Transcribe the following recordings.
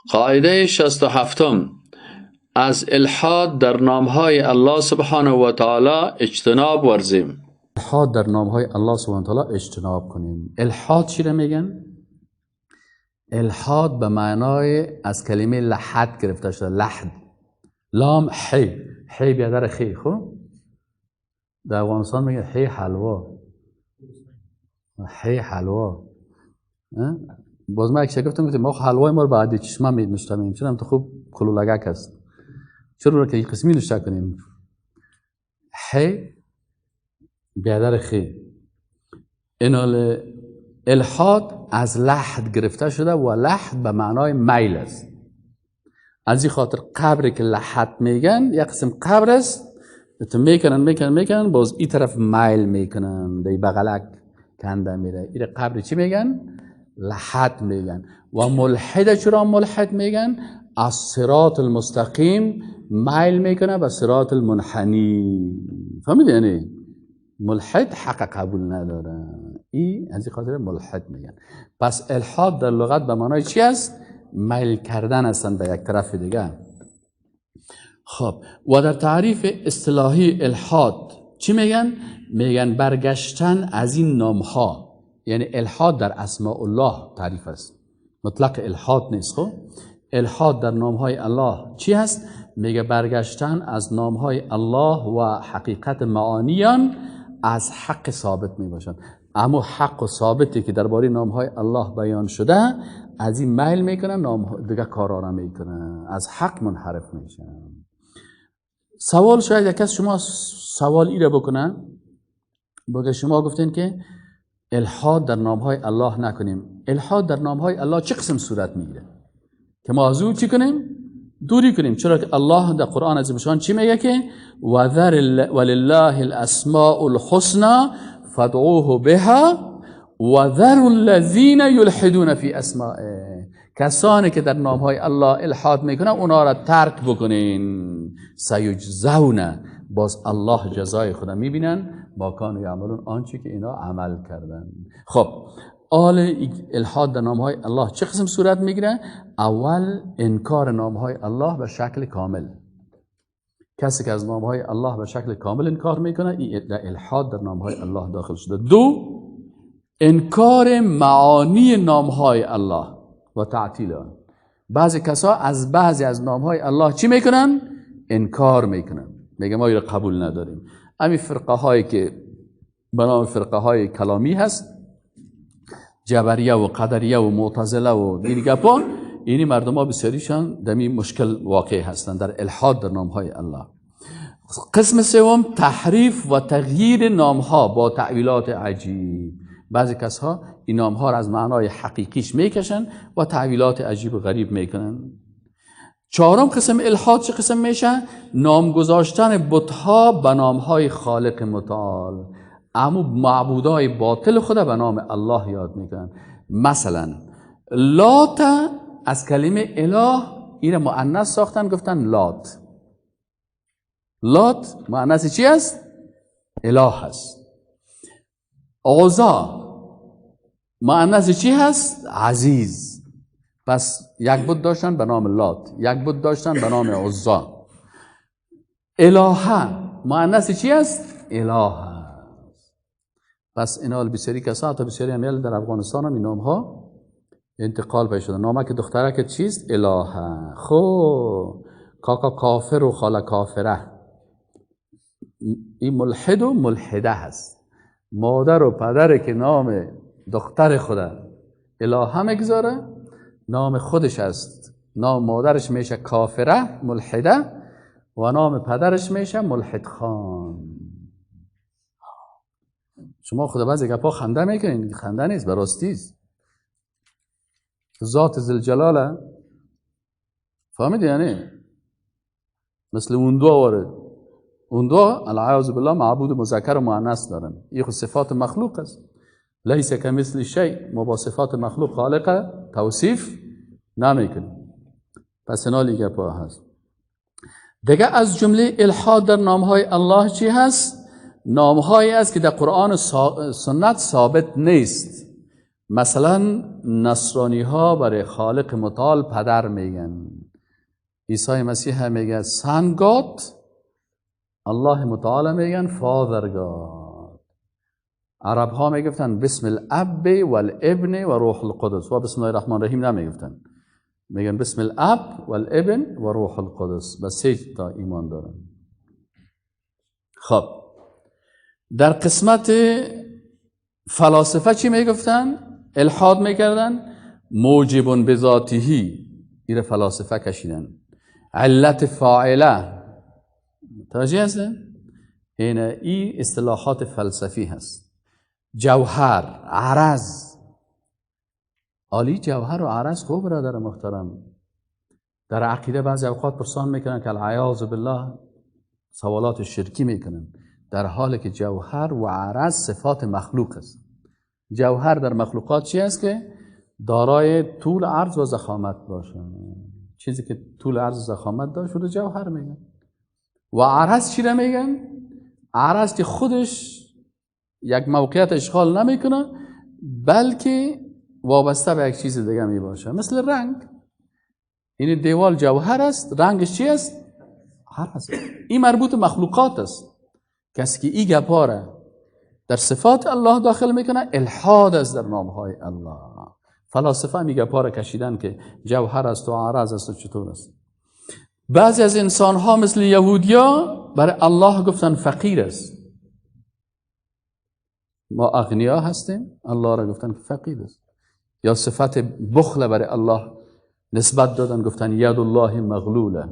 قاعده 67، از الحاد در نامهای الله سبحانه و تعالی اجتناب ورزیم. الحاد در نامهای الله سبحانه و تعالی اجتناب کنیم. الحاد چی را میگن؟ الحاد به معنای از کلمه لحد گرفته شده. لحد، لام حی، حی بیادر خی. خب در افغانستان میگن حی حلوا، حی حلوا. باز من یک گفتم ما حلوای ما رو بعدی چشمه می نشتمیم، چون هم تو خوب کلولگک است، چرا رو که یک قسمی نشته کنیم. حی بیادر خی. اینال الحاد از لحد گرفته شده و لحد به معنای میل است. از این خاطر قبری که لحد میگن یک قسم قبر است، تو میکنن میکنن میکنن، باز این طرف میل میکنن، دی بغلک کنده میره. این قبر چی میگن؟ لحد میگن. و ملحد چرا ملحد میگن؟ از صراط المستقیم میل میکنه به صراط المنحنی. فهمیدی؟ یعنی ملحد حق قبول نداره، این از این خاطر ملحد میگن. پس الحاد در لغت به معنای چی است؟ میل کردن هستن به یک طرف دیگه. خب و در تعریف اصطلاحی الحاد چی میگن؟ میگن برگشتن از این نامها. یعنی الحاد در اسماء الله تعریف است، مطلق الحاد نیست. خب الحاد در نامهای الله چی هست؟ میگه برگشتن از نامهای الله و حقیقت معانیان از حق ثابت میباشند. اما حق و ثابتی که درباره نامهای الله بیان شده از این میل میکنن، نام دیگه کارا را میکنن، از حق منحرف میشن. سوال شاید یک از شما سوال ایره بکنن، بگه شما گفتین که الحاد در نامهای الله نکنیم. الحاد در نامهای الله چه قسم صورت میگیره که ما از او چی کنیم؟ دوری کنیم. چرا که الله در قرآن عظیم شان چی میگه که ولله الاسماء الحسنى فادعوه بها وذروا الذین یلحدون فی اسمائه. کسانی که در نامهای الله الحاد میکنن اونا را ترک بکنین. سیجزون، باز الله جزای خدا میبینن، ما کانوا یعملون، آنچه که اینا عمل کردن. خب آل الحاد در نامهای الله چه قسم صورت میگیره؟ اول انکار نامهای الله به شکل کامل. کسی که از نامهای الله به شکل کامل انکار میکنه این در الحاد در نامهای الله داخل شده. دو، انکار معانی نامهای الله و تعطیل آن. بعضی کسا از بعضی از نامهای الله چی میکنن؟ انکار میکنن، میگه ما این رو قبول نداریم. همین فرقه هایی که به نام فرقه های کلامی هست، جبریه و قدریه و معتزله و این گپا، اینی مردم ها بسیاریشان در این مشکل واقع هستند در الحاد در نامهای الله. قسم سوم، تحریف و تغییر نامها با تأویلات عجیب. بعضی کسها این نامها را از معنای حقیقیش میکشن و تأویلات عجیب و غریب میکنن. چهارم قسم الحاد چه قسم میشه؟ نام گذاشتن بتها به نامهای خالق متعال. اما معبودای باطل خدا به نام الله یاد میکنن. مثلا لات از کلمه اله این مؤنث ساختن، گفتن لات. لات مؤنث چی است؟ اله است. عزا مؤنث چی هست؟ عزیز. پس یک بت داشتن به نام لات، یک بت داشتن به نام عزا. الهه مؤنث چی است؟ اله. پس اینا بسیاری کسا، حتی بسیاری هم در افغانستان هم این نام ها انتقال پیدا شده. نامه که دختره که چیست؟ الهه. خب کاکا کافر و خاله کافره، این ملحد و ملحده هست. مادر و پدر که نام دختر خدا الهه میگذاره، نام خودش است. نام مادرش میشه کافره ملحده و نام پدرش میشه ملحد خان. شما خدا بعضی گپا خنده میکنین، خنده نیست، براستی است. ذات ذوالجلاله، فهمیدی؟ یعنی مثل اون دو وارد، اون دو العیاذ بالله معبود مذکر و مؤنث دارن. این خود صفات مخلوق است. لیس کمثل شیء، ما با صفات مخلوق خالق توصیف نمیکنیم. پس اینا گپا هست. دیگه از جمله الحاد در نامهای الله چی هست؟ نامهایی است که در قرآن و سنت ثابت نیست. مثلا نصرانی ها برای خالق متعال پدر میگن، عیسی مسیح میگه son God، الله متعال میگن father God. عرب ها میگفتن بسم الاب والابن و روح القدس، و بسم الله الرحمن الرحیم نمیگفتن، میگن بسم الاب والابن و روح القدس. بس سه تا ایمان دارن. خب در قسمت فلاسفه چی میگفتن؟ الحاد میکردن، موجب بذاتهی، ایره فلاسفه کشیدن، علت فاعله. توجه هستن؟ این اصطلاحات فلسفی هست. جوهر، عرض، عالی جوهر و عرض. خوب برادر محترم، در عقیده بعضی اوقات پرسان میکنن که العیاذ بالله سوالات شرکی میکنن، در حالی که جوهر و عرض صفات مخلوق است. جوهر در مخلوقات چی است؟ که دارای طول، عرض و ضخامت باشه. چیزی که طول، عرض و ضخامت داشت رو جوهر میگن. و عرض چی را میگن؟ عرض که خودش یک موقعیت اشغال نمیکنه، بلکه وابسته به یک چیز دیگه می باشه، مثل رنگ. این دیوال جوهر است، رنگش چی است؟ عرض. این مربوط مخلوقات است. کسی که این گپاره در صفات الله داخل میکنه، الحاد است در نامهای الله. فلاسفه هم این گپاره کشیدن که جوهر است و عرض است و چطور است. بعضی از انسان ها مثل یهودیا برای الله گفتن فقیر است. ما اغنیا هستیم، الله را گفتن که فقیر است. یا صفت بخل برای الله نسبت دادن، گفتن ید الله مغلوله.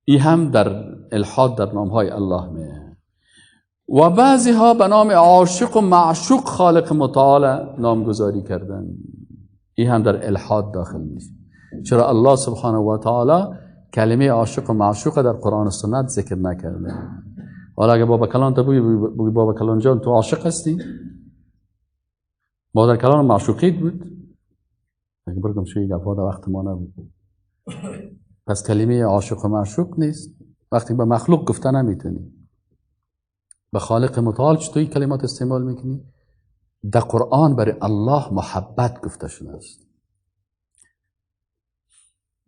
این هم در الحاد در نامهای الله میه. و بعضی ها به نام عاشق و معشوق خالق متعال نامگذاری کردن، این هم در الحاد داخل میشه. چرا الله سبحانه و تعالی کلمه عاشق و معشوق در قرآن و سنت ذکر نکرده؟ حالا اگه بابا کلان تا بگی بابا کلان جان تو عاشق هستی، مادر کلان معشوقیت بود، اگه برگم شوی گفت وقت ما نبود. پس کلمه عاشق و معشوق نیست. وقتی به مخلوق گفته نمیتونی، به خالق متعال چطوری کلمات استعمال میکنی؟ در قرآن برای الله محبت گفته شده است.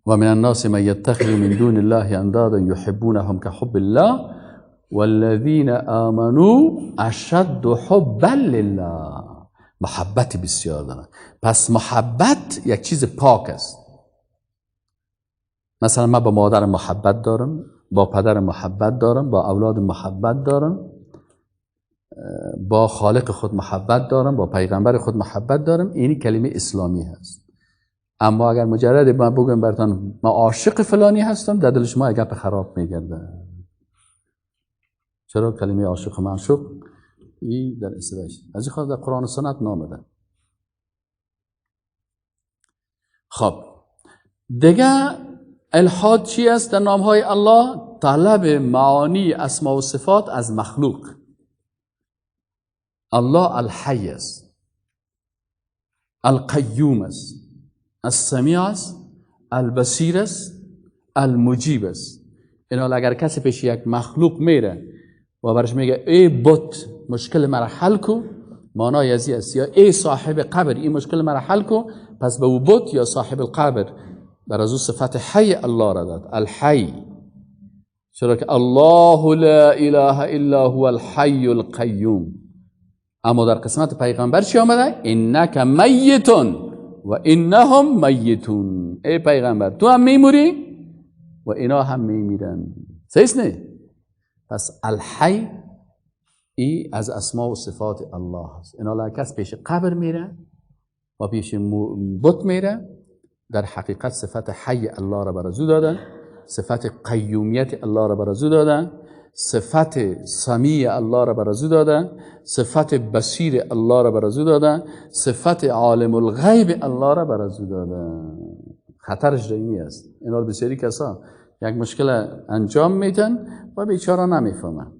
و من الناس من یتخذ من دون الله اندادا یحبونهم كحب الله والذین آمنوا اشد حبا لله. محبت بسیار دارن. پس محبت یک چیز پاک است. مثلا من با مادر محبت دارم، با پدر محبت دارم، با اولاد محبت دارم، با خالق خود محبت دارم، با پیغمبر خود محبت دارم. این کلمه اسلامی هست. اما اگر مجرد من بگم براتون من عاشق فلانی هستم، در دل شما یک گپ خراب میگرده. چرا کلمه عاشق و معشوق این در اصطلاح از این خاطر در قرآن و سنت نامده. خب دیگه الحاد چی است در نامهای الله؟ طلب معانی اسما و صفات از مخلوق. الله الحی است، القیوم است، السمیع است، البصیر است، المجیب است. اینا اگر کسی پیش یک مخلوق میره و برش میگه ای بت مشکل مرا حل کو، معنای ازی است، یا ای صاحب قبر این مشکل مرا حل کو، پس به او بت یا صاحب القبر بر از او صفت حی الله را داد، الحی. چرا که الله لا اله الا هو الحی القیوم. اما در قسمت پیغمبر چی آمده؟ انک میتون و انهم میتون. ای پیغمبر تو هم میموری و اینا هم میمیرن. صحیح نه؟ پس الحی ای از اسماء و صفات الله است. اینا کس پیش قبر میره و پیش بت میره، در حقیقت صفت حی الله را بر او دادن، صفت قیومیت الله را بر او دادن، صفت سمیع الله را بر او دادن، صفت بصیر الله را بر او دادن، صفت عالم الغیب الله را بر او دادن. خطرش دینی است. اینا بسیاری کسا یک مشکل انجام میدن و بیچاره نمیفهمن.